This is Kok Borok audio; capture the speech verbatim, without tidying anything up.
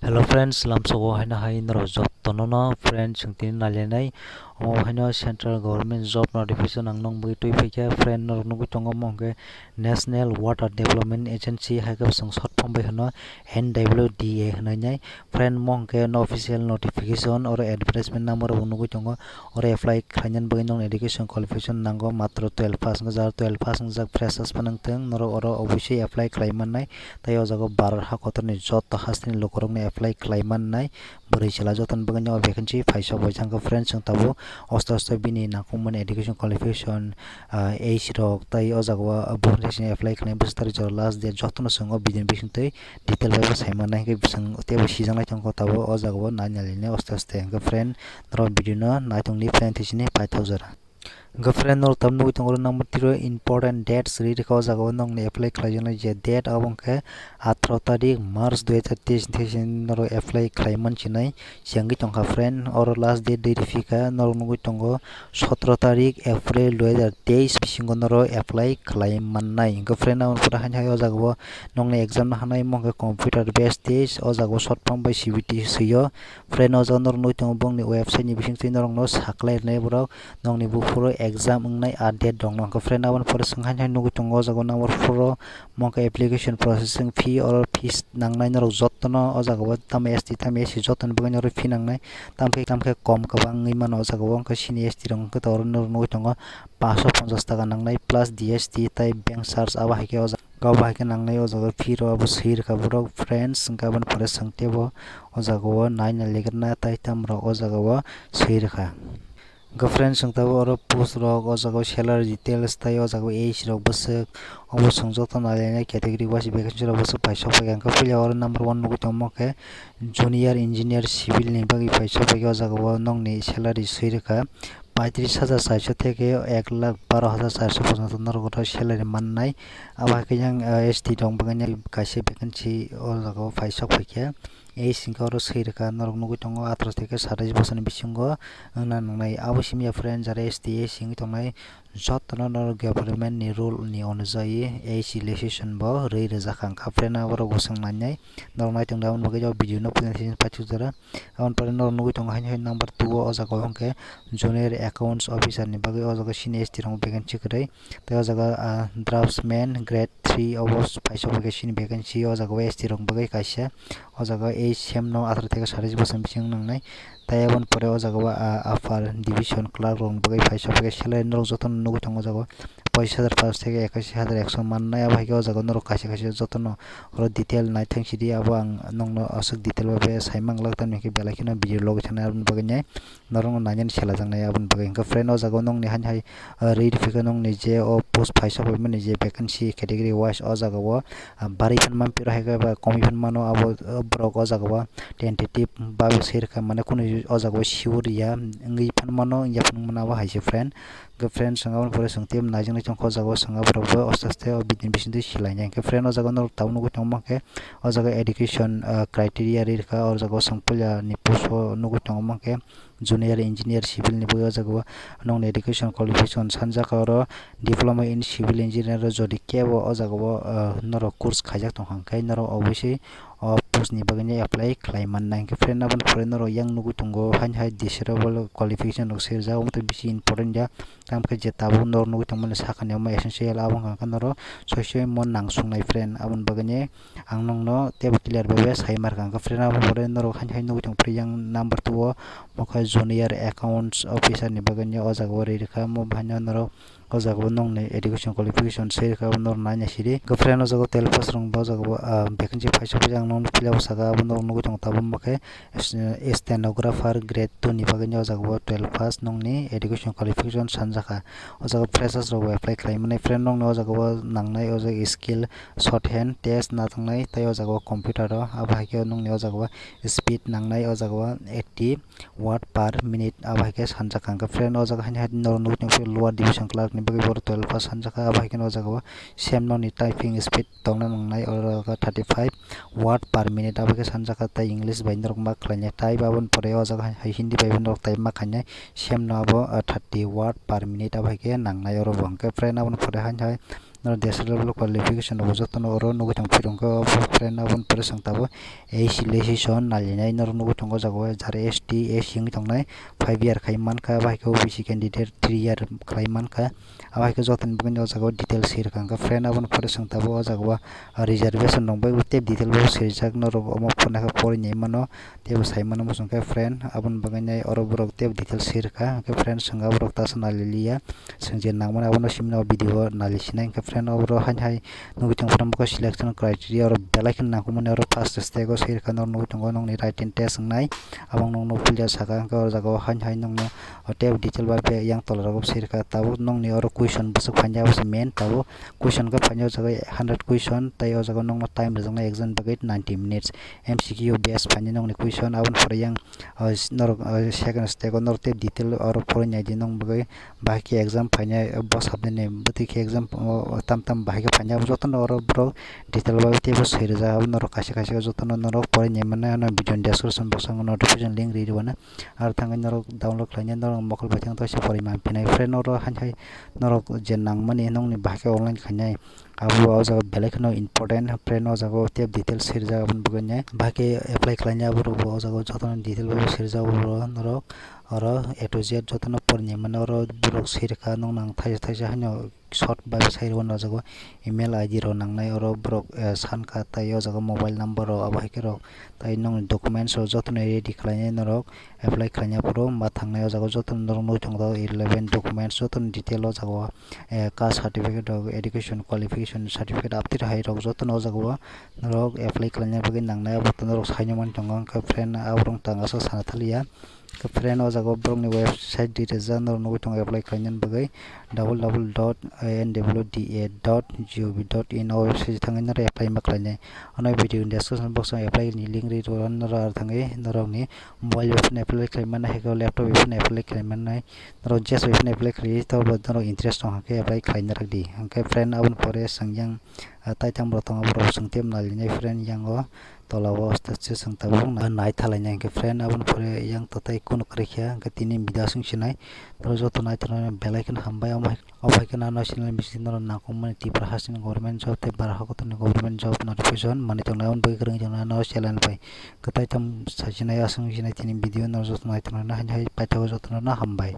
Hello friends, lamsogo haino hai norok jotono no friends, chwng tini nailainai. Omo haino central government job notification ang nong bagwi twi phaikha. Friend, norok nugwi tongo omo hwnkhe National Water Development Agency, hai khe chwng short form bai hwno N W D A hwnwi nai. Friend, omo hwnkhe no official notification oro advertisement number bo nugwi tongo. Oro apply khlainani bagwi nokni education qualification nango matro twelve pass wngjak, twelve pass wngjak freshers phano wngthung, norok oro obviously apply khlai mannai. Tei o jaga o Bharat ha kotorni joto hasteni lukurokno apply khlai mannai. Bwrwi chwla jotoni bagwi no vacancy phaisok bai thangkha. Friends, chwng tabuk osto osto bini nangkukmani education qualification, ah, age rok tei o jaga o buphang thai sini apply khlainai bwswk tarikh jora last date jotono chwng o video ni bisingtwi detail bai bo sai mannai. Hwnkhe chwng teibo sijaknai tongkha tabuk o jaga o nai nailainai oste oste. Hwnkhe friend, norok video no naitongdi friend, tei sini paithak jora. Hwnkhe friend, norok tabuk nugwi tongo number three o important dates ri rwkha o jaga o nokni apply khlaijaknai je date, abo hwnkhe atharo tarik March dui hajar teis ni thai sini norok apply khlai mansinai se wngwi tongkha friend. Oro last date ri rwphikha, norok nugwi tongo sotro tarik April dui hajar teis bisingo norok apply khlai mannai. Hwnkhe friend, aboni pore haino hai o jaga o nokni exam no hanai omo hwnkhe computer based test, o jaga o short form bai C B T swi o. Friend, o jaga norok nugwi tongo bongni website ni bisingtwi norokno saklai rwnai borok nokni buphuru exam wngnai a date rokno. Hwnkhe friend, aboni pore chwng haino hai nugwi tongo o jaga o number four o, omo khe application processing fee, oro fees nangnai norok jotono o jaga o tamo S T tamo S C jotoni bagwi norok fee nangnai, tamkhe tamkhe kom kwbang wngwi mano o jaga o. Hwnkhe sini S T rok hwnkhe oro norok nugwi tongo paanso ponchas taka nangnai plus D S T tei bank charge, abo hai khe o jaga. Abo hai khe nangnai o jaga o fee rok abo swi rwkha borok. Friends, hwnkhe aboni pore chwng teibo o jaga o nai nai ligrana tei tamo rok o jaga o swi rwkha. Hwnkhe friends, chwng tabuk oro post rok o jaga o salary details tei o jaga o age rok bwswk obo chwng joto nai lainai category wise vacancy rok bwswk paisok paikha. Hwnkhe puila oro number one nugwi tongmo khe junior engineer civil ni bagwi paisok paikha. O jaga o nokni salary swi rwkha paitris hajar charso theke ek lakh baro hajar charso porjonto norok oro salary mannai. Abo hai khe yang, ah, S T rok bagwi kaisa vacancy o jaga o paisok paikha. Age hwnkhe oro swi rwkha, norok nugwi tongo atharo theke satais bosorni bisingo wngna nangnai. Abo simi ya friend, jara S T A C wngwi tongnai jotono norok government ni rule ni onujayi age relaxation bo rwi rwjak kha. Hwnkhe friend, aborok bo chwng nainai norok naitong da, aboni bagwi o video no puila sini paithak jora. Aboni pore norok nugwi tongo haino hai number two o, o jaga o hwnkhe junior accounts officer ni bagwi o jaga sini S T rok vacancy kwrwi. Tei o jaga, ah, draftsman grade three obo paisok bai khe sini vacancy o jaga o S T rok bagwi kaisa. O jaga o age same no atharo theke satais bosor bisingo nangnai. Tei aboni pore o jaga o, ah, upper division clerk rok ni bagwi paisok bai khe salary norok jotono nugwi tongo o jaga o. Pochis hajar paanso theke ekashi hajar ekso mannai. Abo hai khe o jaga o norok kaisa kaisa jotono oro detail naithang sidi, abo ang nokno aswk detail bai bai sai manglak, tamni hwnkhe belai kheno video logi thangnai, aboni bagwi norokno nainani selajaknai aboni bagwi. Hwnkhe friend, o jaga o nokni haino hai, ah, rwi rwphikha nokni je o post paisok bai mani je vacancy category wise o jaga o, ah, barwi phano manphi rw hai khe ba komwi phano mano, abo, ah, borok o jaga o tentative babe swi rwkha, mane kunu o jaga o sure ya wngwi phano mano, wngya phano mano, abo hai se friend. Hwnkhe friend, chwng aboni pore chwng tei naijaknai tongkha o jaga o, chwng aborok bo aste aste o bini bisingtwi swlainai. Hwnkhe friend, o jaga o norok tabuk nugwi tongma khe o jaga education, ah, criteria ri rwkha, o jaga o chwng puila ni post o nugwi tongma khe junior engineer civil ni bagwi o jaga o nokni education qualification sanjak kha oro diploma in civil engineer, o jodi kebo o jaga o, ah, norok course khaijak tongkha hwnkhe norok obviously o post ni bagwi no apply khlai mannai. Hwnkhe friend, aboni pore norok yang nugwi tongo haino hai desirable qualification rok swijak, omo tei bisi important ya. Tamkhe je tabuk norok nugwi tongmani sakani omo essential, abo wngkha khe norok soi soi mon nang sungnai friend. Aboni bagwi ni ang nokno teibo clear bai bai sai ma rwkha. Hwnkhe friend, aboni pore norok haino hai nugwi tong phuru yang number two o, omo khe junior accounts officer ni bagwi ni o jaga o ri rwkha, omo haino norok o jaga o nokni education qualification swi rwkha, abo norok naina sidi. Hwnkhe friend, o jaga o twelve pass rok bo o jaga o, ah, vacancy paisok paijak, ang nokno puila o saka, abo norok nugwi tongo tabuk, omo khe stenographer grade two ni bagwi ni o jaga o twelve pass nokni education qualification sanjak kha. O jaga o freshers rok bo apply khlai mani. Friend, nokni o jaga o nangnai o jaga skill, short hand test na tongnai, tei o jaga o computer o, abo hai khe nokni o jaga o speed nangnai o jaga o eighty word per minute, abo hai khe sanjak kha. Hwnkhe friend, o jaga haino hai norok nugwi tongphio lower division clerk ni bagwi bo twelve pass sanjak kha, abo hai khe o jaga o same nokni typing speed tongna nangnai, oro thirty five word per minute abo khe sanjak kha, tei English bai norok ma khlainai type, aboni pore o jaga hai Hindi bai bo norok type ma khainai, same no abo, ah, thirty word per minute abo hai khe nangnai oro bo. Hwnkhe friend, aboni pore haino hai Norok desktop level qualification rok jotono oro nugwi tong phirung khe, o friend, aboni pore chwng tabuk A C lesson nalinai norok nugwi tongo o jaga o, jar S T, S C wngwi tongnai, five year khai mankha, abo hai khe O B C candidate three year khlai mankha, abo hai khe jotoni bagwi o jaga o details swi rwkha. Hwnkhe friend, aboni pore chwng tabuk o jaga o reservation rok bai tei detail bo swijak, norok omo phone khe porwi nai mano. Teibo sai mano muchung khe friend, aboni bagwi nai oro borok teibo details swi rwkha. Hwnkhe friend, chwng aborok ta sana liliya, chwng je nangmani abono simino video nali sinai. Hwnkhe friend, oro hain hai nugwi tong friend, bo selection criteria oro belai kheno nangkukmani oro first stage o swi rwkha, norok nugwi tongo nokni written test wngnai, abo nokno puilya saka. Hwnkhe oro jaga o hain hai nokno teibo detail bai yang tola rogo swi rwkha. Tabuk nokni oro question bwswk phainai, abo se main. Tabuk question khe phainai o jaga hundred question, tei o jaga nokno time rwjaknai exam bagwi ninety minutes. M C Q based phainai nokni question, aboni pore yang, o, norok, o, second stage o norok tei detail oro porwi nai di nokni bagwi, bahai khe exam phainai, o, bwsabnini bwtwi khe exam, o, tam tam bahai khe phainai, abo jotono oro borok detail bai teibo swi rwjak, abo norok kaisa kaisa jotono norok porwi nai mannai. Ano video ni description box o ang notification link rwi rwmani, aro thangwi norok download khlainai, norok mokol bai thang tongsa porwi man phinai. Friend, oro hain hai norok je nangmani nokni bahai khe online khainai. Abo o jaga belai kheno important, friend, o jaga o teibo details swijak aboni bagwi nai. Bahai khe apply khlainai aborok bo o jaga o jotono detail bai swijak, abo norok oro A to Z jotono porni mano, oro borok swi rwkha, nokno ang thaisa thaisa haino short bai sai rwkha. O jaga o email I D rok nangnai, oro borok, eh, sankha, tei o jaga o mobile number rok, abo hai khe rok, tei nokni documents rok jotono ready khlainai norok. Apply khlaina phuru ma thangnai o jaga o jotono norok nugwi tongo, eleven documents jotono detail o jaga o, eh, caste certificate rok, education qualification certificate, abtwi hai rok jotono o jaga o norok apply khlaina bagwi nangnai, abo to norok saino mani tongo. Hwnkhe friend, aborok tang aswk sana thaliya. Hwnkhe friend, o jaga o borokni website details norok nugwi tongo apply khlaina bagwi, double double dot N W D A dot G O V dot in o website thangwi norok apply ma khlainai. Ano video ni description box o apply ni link rwi rw norok, aro thangwi norokni mobile bai phano apply khlai mano, hai khe laptop bai phano apply khlai mano, norok J S bai phano apply khlai, to bo norok interest tong khe apply khlai na rwdi. Hwnkhe friend, aboni pore chwng yang, ah, tai tamo rok tongo, borok chwng tei nalinai friend, yang o tola o aste aste chwng tabuk nai thalainai. Hwnkhe friend, aboni pore yang to tai kunu kwrwi khe, hwnkhe tini video aswk sinai, norok joto naithok belai kheno hambai, omo hai. Obo hai khe nang channel bising norok nangkukmani Tripura hasteni government job tei bara hakotorni government job notification manwi tongnai, aboni bagwi kwrwngwi tongnai no channel bai. Kwtai tam sachinai, aswk sinai tini video norok joto naithok nai, haini hai paithago joto no hambai.